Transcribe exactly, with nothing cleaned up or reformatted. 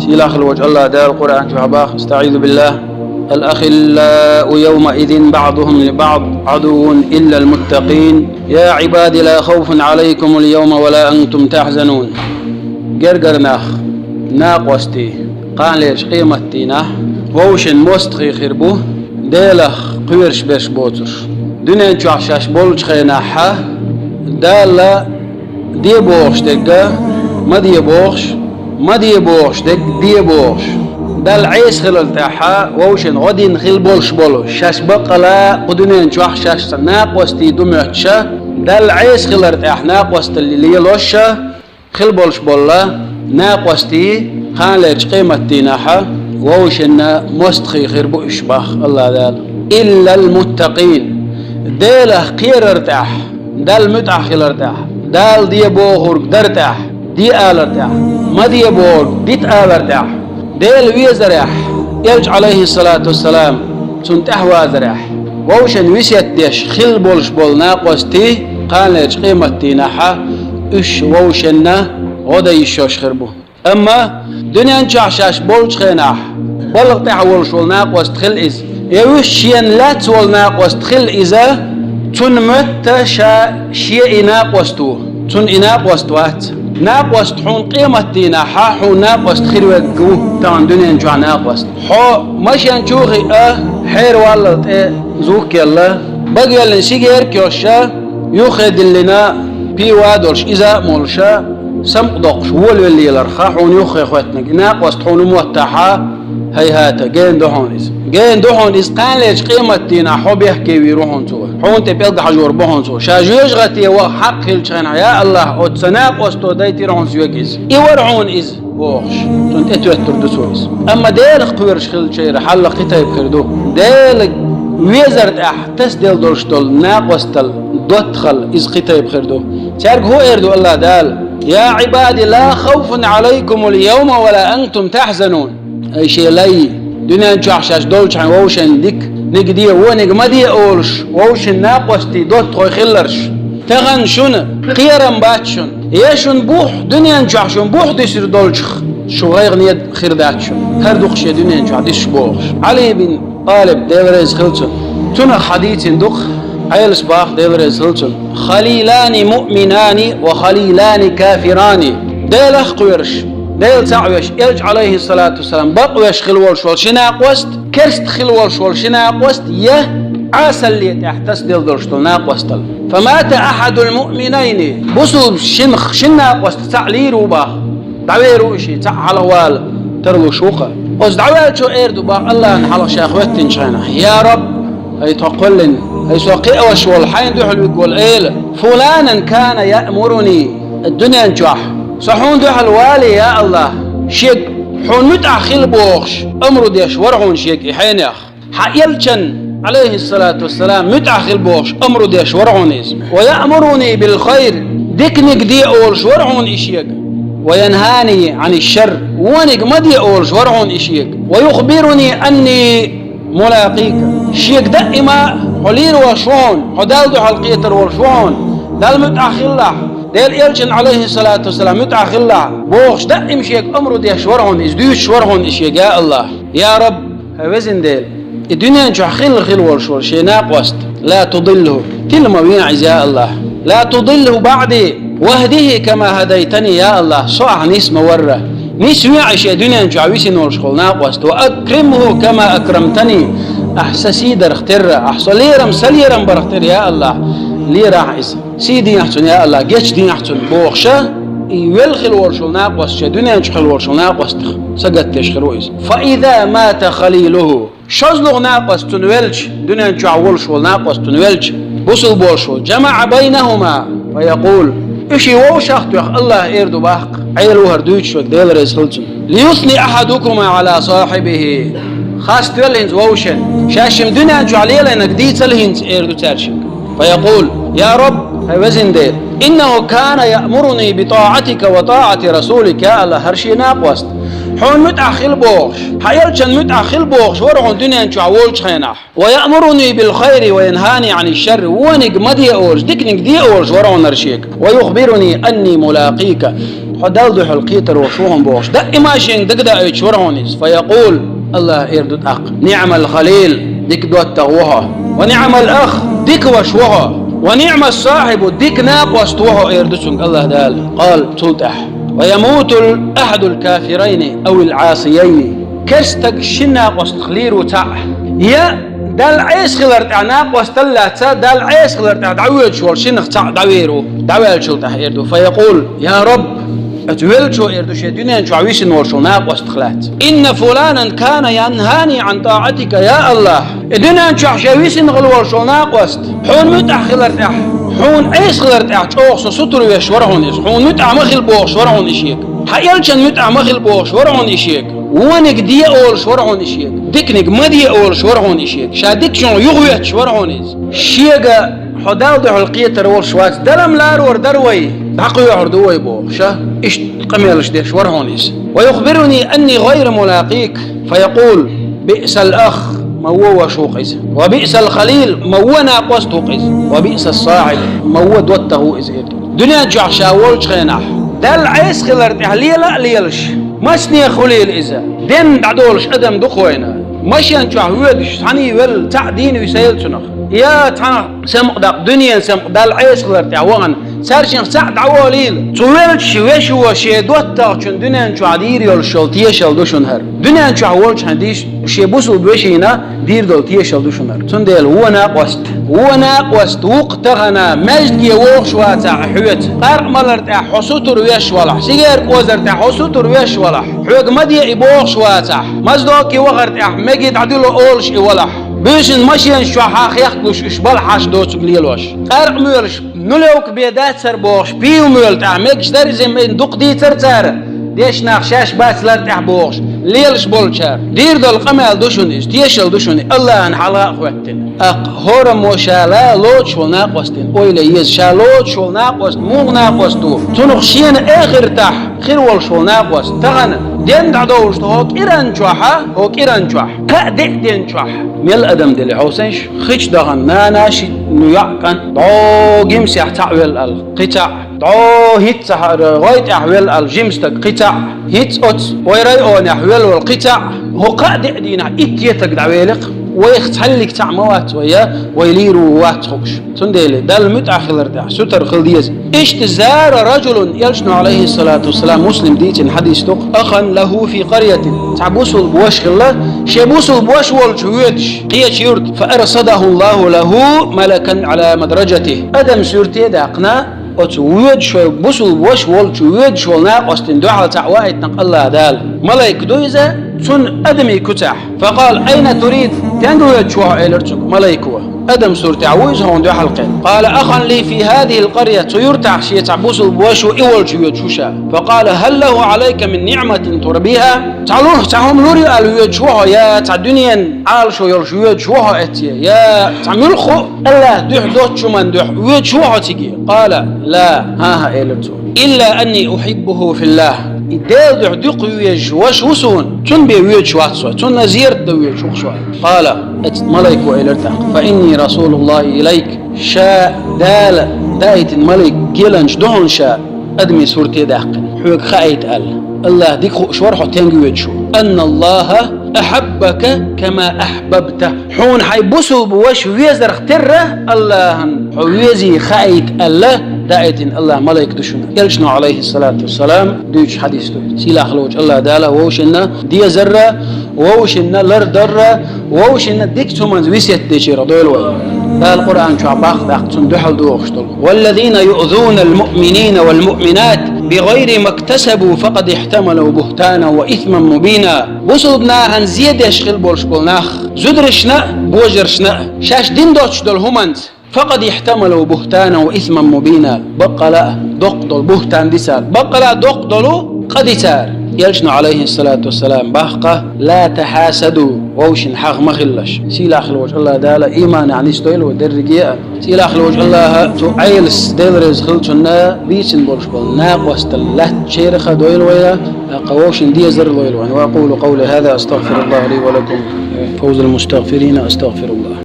Сийлахь хилла волчу Аллах Дала Къуръан чохь боху: أستعيذ بالله. الأخلاء يومئذ بعضهم لبعض عدو إلا المتقين. يا عباد لا خوف عليكم اليوم ولا أنتم تحزنون. Гергара нах, накъостий, кханалерчу къематдийнахь вовшийн мостагӀий хир бу, Делах кхоьруш берш боцурш. Дуьнен чохь шаьш болчу хенахь Дала де бохуш дерг ма де бохуш, ма де бохуш дерг де бохуш. Далла Ӏеса хилар тӀехь вовшийн гӀо дина хила болуш болу, шаьш баккъала кху дуьнен чохь шаьшца накъостий ду моьттуш, Далла Ӏеса хилар тӀехь накъосталла лелош хила болуш болу накъостий кханалерчу къематдийнахь вовшийн мостагӀий хир бу уьш, боху Аллах Дала. إلا المتقين. Делах кхерар тӀехь, Далла муьтӀахь хилар тӀехь, Дала де бохург дар тӀехь, де алар тӀехь, ма де бохург дита алар тӀехь, Дела везарехь, Элча, Ӏалайхиссалату вассалам, цунна тӀаьхьавазарехь, вовшийн весет деш хила болуш болу накъостий кханалерчу къематдийнахь уьш вовшийн гӀо дан йиш йолуш хир бу. Амма дуьнен чохь шаьш болчу хенахь балха тӀехь волуш волу накъост хила иза, я уьш шена лаьцна волу накъост хила иза, цунна моьтту ша шен и накъост ву, цунна и накъост вац. Накъост хьуна къематдийнахь хьуна накъост хир верг ву тахана дуьнен чохь накъост. Хьо машен чу а хиъна, хьеран валлал тӀе зук а елла, бага йоьллина сигерка а йоьллуш, юххе диллина пиво а долуш, иза а молуш, самукъадоккхуш волавелла леларх хьуна юххе хӀоьттинарг и накъост хьуна моттахь, хьайхьа, гена ду хьуна иза. Гена ду хьуна иза, кханалерчу къематдийнахь хьо бехке вийр ву хьуна цо. Хьуна тӀе пӀелг хьажор бу хьуна цо. Ша жоьжахате ваха хьакъ хилча хенахь: «Я Аллах, оцу цхьа накъосто дайтира хьуна соьга иза. И вара хьуна иза», — бохуш, цунна тӀетоьттур ду цо иза. Амма Делах кхоьруш хиллачеран хьал кхин тайпа хир ду. Дела везар тӀехь тасаделла долуш долу накъосталла, доттагӀалла иза кхин тайпа хир ду. Цаьрга хӀун эр ду Аллах Дала: «يا عبادي لا خوف عليكم اليوم ولا أنتم تحزنون». Ай шен лай, дуьнен чохь шаьш долчохь вовшийн диканиг де, вониг ма де олуш, вовшийн накъостий, доттагӀой хилларш. Тахана шуна кхерам бац шуна. Я шуна бух, дуьнен чохь шуна бух дуьсур долчух, шу гӀайгӀане хир дац шуна. ХӀара ду-кх шен дуьнен чохь дуьсуш бохуш. Ӏали бин ТӀалиб, Дела реза хила цунна, цунах хьадийцина ду-кх, Ӏелас боху, Дела реза хила цунна: «خليلان مؤمنان وخليلان كافران». Делах кхоьруш, Дела цхьаъ веш, Элча, Ӏалайхиссалату вассалам, бакъвеш хила волуш волу ши накъост, керста хила волуш волу ши накъост, я Ӏесалле тӀехь тасаделла долуш долу накъосталла. «فمات أحد المؤمنين». Бусулба шинах шина накъостах цхьаъ лийр ву боху. ДӀавер ву и шиъ, цхьаъ хьалха вала тарлуш ву-кх. Оцу дӀаваьллачо эр ду боху Аллахьна хьалха ша хӀоьттинчу хенахь: «Я Раб, хӀай тхо кхоьллина, хӀай со кхиавеш волу, хьайна дуьхьал вуьгу волу эла, فلانا كان يأمرني». Дуьнен чохь со хьуна дуьхьал вале, я Аллах, шега хьуна муьтӀахь хила бохуш, амру деш вара хьуна шега и хьенех. Хьан Элчан, Ӏалайхиссалату вассалам, муьтӀахь хила бохуш, амру деш вара хьуна иза. «ويأمرني بالخير», диканиг де олуш вара хьуна и шега. «وينهاني عن الشر», вониг ма де олуш вара хьуна и шега. «ويخبرني أني ملاقيك». Шега даима хьо лийр волуш ву хьуна, хьо Далла дуьхьал кхетар волуш ву хьуна. Далла муьтӀахь хилалахь, Делан Элчан, Ӏалайхиссалату вассалам, муьтӀахь хилалахь бохуш, даима шега амру деш вара хьуна иза, дуьйцуш вара хьуна и шега: «Я Аллах, я Раб, хӀай везан Дела, и дуьнен чохь хилла хила волуш волу шен накъост, لا تضله, тила ма вен иза, я Аллах. لا تضله بعدي واهده كما هديتني, я Аллах, со ахь нис ма варра. Нис вен шен дуьнен чохь висина волуш волу накъост. وأكرمه كما أكرمتني, ахь сан сий дарх терра, ахь со лерам, сан лерам барх терра, я Аллах, лерахь иза. Сий дехьа цунна, я Аллах, гечдехьа цунна», — бохуша, и велла хила волуш волу накъост шен дуьнен чу хила волуш волу накъостах сагатдеш хир ву иза. «فإذا مات خليله». ШозлагӀа накъост цунна велча, дуьнен чохь волуш волу накъост цунна велча, бусулба волуш волу: «جمع بينهما فيقول». Уьш и вовшах а тоьхна, Аллах эр ду боху-кх, Ӏела ву хӀара дуьйцуш верг, Дела реза хила цунна: «ليثني أحدكما على صاحبه». Хастаделла хӀинца вовшийн, шаьш-м дуьнен чохь лелийнарг дийцал хӀинца, эр ду цаьршинга. «فيقول: يا رب, хӀай везан Дела, إنه كان يأمرني بطاعتك وطاعة رسولك», я Аллах, хӀара шен накъост Хьуна муьтӀахь хила бохуш, хьан элчан муьтӀахь хила бохуш вара хьуна дуьнен чохь волчу хенахь. «Ва яъмуруни бил хайри ва янхани Ӏани шарри». Вониг ма де олуш, диканиг де олуш вара хьуна шега. «Ва юхбируни анни мулакъика». Хьо Далла дуьхьал кхетар волуш ву хьуна бохуш. Даима шега дагадаийтуш вара хьуна иза. «Фа якъул», Аллаха эр ду тӀаккха: «Ниъмал халил», дика доттагӀа ву хьо. «Ва ниъмал ах», дика ваша ву хьо. «Ва ниъмас сахьибу», дика накъост ву хьо, эр ду цуьнга Аллаха Дала. Къала, цул тӀаьхьа: «Ва ямутул ахьадул кафирайни авил Ӏасияйни». Керстаг шина накъостах лийр ву цхьаъ. Я Далла Ӏеса хилар тӀехь накъостал лаьцна, Далла Ӏеса хилар тӀехь дӀавоьдуш волу шинах цхьаъ дӀавер ву, дӀаваьллачул тӀаьхьа эр ду: «Фа якъул, я Рабб», оцу веллачо эр ду шен дуьнен чохь висина волуш волу накъостах лаьцна: «Инна фуланан кана янхани Ӏан таӀатика, я Аллах». И дуьнен чохь шен висина хила волуш волу накъост, хьуна муьтӀахь хилар тӀехь, хьуна Ӏеса хилар тӀехь чӀогӀа со сутур веш вара хьуна иза, хьуна муьтӀахь ма хила бохуш вара хьуна и шега. Хьан элчан муьтӀахь ма хила бохуш вара хьуна и шега. Вониг де олуш вара хьуна и шега. Диканиг ма де олуш вара хьуна и шега. Ша дикачух юхаветташ вара хьуна иза. Шега хьо Далла дуьхьал кхетар волуш вац, далам ларор дара вай, дӀакхоьхьур ду вай бохуш, ша иштта къамелаш деш вара хьуна иза. «Ва юхбируни анни гӀайра мулакъик». «Фа якъул, биъсал ах», ма вон ваша ву-кх иза. «Ва биъсал халил», ма вон накъост ву-кх иза. «Ва биъсас сахьиб», ма вон доттагӀа ву иза, эр ду. Дуьнен чохь ша волчу хенахь, Далла Ӏеса хилар тӀехь лела а лелаш, масане хуьлийла иза, денна дӀадолуш адам ду-кх вайна. Машен чохь воьдуш, цхьаьний велла, цхьаъ дийна висийла цунах. Я цхьана самукъадаккха, дуьненан самукъа Далла Ӏеса хилар тӀехь вахана, цаьршинах цхьаъ дӀаволийла. Цу веллачу вешо шен доттагӀчун дуьнен чохь дийр йолуш йолу тешал ду шуна хӀара. Дуьнен чохь волчу хьайн дийш шен бусулба вешина дийр долу тешал ду шуна хӀара. Цундела вон накъост, вон накъост ву-кх тахана, маьждиге вогӀуш вацахь хьоьца, къаркъа малар тӀехь хьо сутур веш валахь, сигер кӀозар тӀехь хьо сутур веш валахь, хьоьга ма де и бохуш вацахь, маза доке вахар тӀехь меге дӀадуьллу олуш и валахь, буьйсанна машенаш чохь хьан хехкалуш уьш балхьаш доцург лелош, къаркъа моьлуш, нулевка бен дацара бохуш, пиво моьлу тӀехь мегаш дара иза, дукха дийцара цара, дешнах шаьш бац лар тӀехь бохуш, лелаш болчара. Дийр долу къамел ду шуна иза, тешал ду шуна, Аллахьан хьалха а хӀоьттина. ТӀаккха хӀораммо ша ла лоцуш волу накъостина ойла е еза, ша лоцуш волу накъост муха накъост ву? Цунах шена эхартахь хир волуш волу накъост тахана денна дӀадовлуш ду хӀокху кӀиран чохь, хӀокху кӀиран чохь, кхаа-деа ден чохь. Мел адам дели хьовсийша, хи чу дахана нана, ши йоӀ, кӀант, дӀо гимсехь цхьаъ велла аьлла, кхин цхьаъ, дӀо хӀинцца гӀой тӀехь велла аьлла жима стаг, кхин цхьаъ, хӀинцца оцу вай районехь велла волу кхин цхьаъ, хӀокху кхаа-деа дийнахь итт-етаг дӀавелира-кх, вайх цхьаьллиг цхьаъ ма вац вай, я вай лийр ву вац хууш. Цундела Далла муьтӀахь хилар тӀехь сутара хила деза. Иштта зара ражулун, элчано, Ӏалайхиссалату вассалам, Муслим дийцина хьадис ду-кх, ахан лаху фи къаръятин, цхьа бусулба ваша хилла, шен бусулба ваша волчу воьдуш кхечу юрта, фа арсадаху Аллаху лаху малакан Ӏала мадражатихи. Адаман суьрте а даьккхина, оцу воьдуш, бусулба ваша волчу воьдуш волу накъостина дуьхьал цхьаъ ваийтина-кх Аллаха Дала. Малайк ду иза, цунна адамийн куьцехь. Факъала: «Айна турид?» «Стенга воьдуш ву хьо?» — элира цуьнга малайко. Адаман суртехь ву иза хьуна дуьхьал кхин. Къала: «Ахан ли фи хазихил къаръя», цу юртахь шен цхьа бусулба ваша ву, и волчу воьдуш ву ша. Факъала: «Хал лаху Ӏалайка мин ниъматин турбиха?» Цхьа лур, цхьа хӀума лур ю аьлла воьдуш ву хьо, я цхьа дуьненан Ӏалашо йолуш воьдуш ву хьо эцце, я цхьа муьлхха а Аллаха дуьхьа доцучу хӀуманна дуьхьа воьдуш ву хьо цига? Къала: «Ла», хӀан-хӀа, элира цо. «Илла анни ухиббуху филлах». И Делан дуьхьа дукха везаш ваша ву суна, цунна бен воьдуш вац со, цунна зерат дан воьдуш ву-кх со. Къала, эцу малайко элира тӀаккха: «Фа инни расулуллахи илайк». Ша Дала даийтина малайк геланча ду хьуна ша, адамийн сурте а даьккхина, хьоьга хаийта аьлла. Аллаха дика хууш вара хьо стенга воьдуш ву. «Анналлаха ахьаббака кама ахьбабта». Хьуна хьайн бусулба ваша везарх терра, Аллахьан хьо везий хаийта аьлла, даийтина Аллаха малайк ду шуна. Элчано, Ӏалайхиссалату вассалам, дуьйцуш хьадис ду. Сийлахь волчу Аллаха Дала вовшинна дезарра, вовшинна лардарра, вовшинна дикачу хӀуманца весет дечарах дойла вай. Дала Къуръан чохь баккха даккха цунна дуьхьал дохуш долу: «Валлазина юъзунал муъминина вал муъминат бигъайри мактасабу факъад ихтамалу бухтанан ва исман мубина». Бусулба нахана зе деш хила болуш болу нах, зударшна а, божаршна а, шаьш дина доцуш долу хӀуманца, «факъад ихтамалу бухтанан ва исман мубина», баккъала а доккха долу бухтан ди цара, баккъала а доккха долу къа ди цара. Элчано, алейхиссалату вассалам, баьхкаб: «لا تحاسدوا», вовшийн хьагӀ ма хилалаш. Сийлахь волчу АллахӀ Дала иманехь нисдойла вай дерриге а. Сийлахь волчу АллахӀа цу Ӏелас, Дела реза хилла цунна, бийцина болуш болу накъосталла лаьттачерах а дойла вайна, тӀаккха вовшийн дезар а лойла вайна. وأقول قولي هذا أستغفر الله لي ولكم فوز المستغفرين أستغفر الله.